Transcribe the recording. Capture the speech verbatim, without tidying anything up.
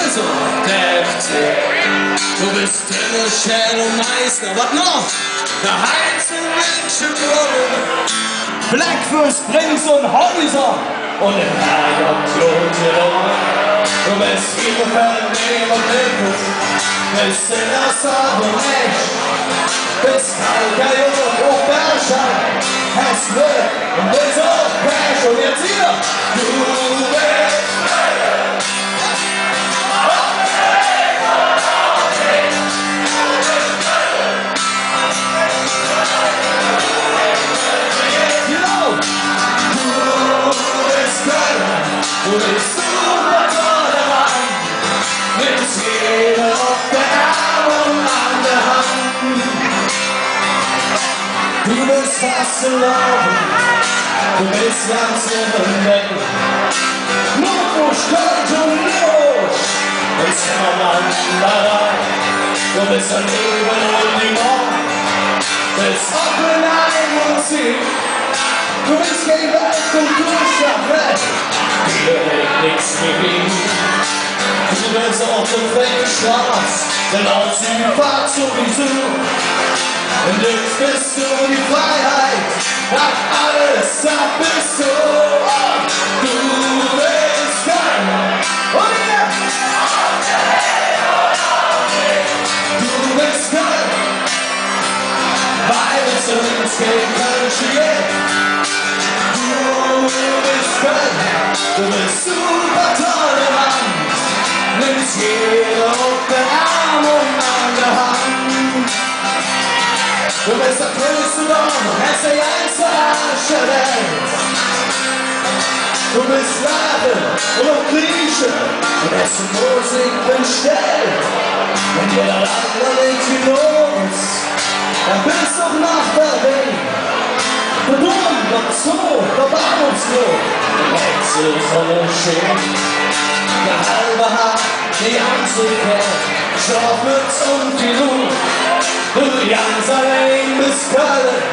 Zo, der F C. Do bes Trainer, Schädelmeister. Wat noch? Der Heinz im Mädchenbrumme. Bläck Fööss, Prinz un Häuser. Un em Herrgodd Klooster. Do bes Bielefeld, Bremen, Liverpool. Bes in der Sauerland. Bes Kalkar, Oberschall. Häs Glöck. Un bes och Pech un jetz hee, do bes. Genau. Do bes Köln, do bes super tolerant. Met jeder op der Ärm un an der Hand. Do bes Fastelovend, do bes ganz oben weg. Norddeutsch, Kölsch un Lüttich, un Zimmermann dabei. Do bes daneben un die Mauer, bes Oppenheim un Musik. Do bes kei Weltkulturschaffende, die nix mehr. Do bes op der Freistraß, de Nord-Süd-Fahrt sowieso. Un jetz bes do die Freiheit, dat alles, dat bes do. Do bes Köln. Un jetz. Do bes Köln. Weil et uns kei Kölsche gitt. Do bes Köln, do bes super tolerant. Nimms jeder op der Ärm un an der Hand. Do bes dat größte Dorf, häs de ganze Welt. Do bes Slave un Griesche, un häs Musik bestellt. Wann dir dat ander nit genug es, dann bes doch noch dobei. De Dom, dat Zoo, der Bahnhofsklo, de ganze Sonneschien, der halve Harr, de ganze Kääl, Schlofmötz un Pilot. Do ganz allein bes Köln.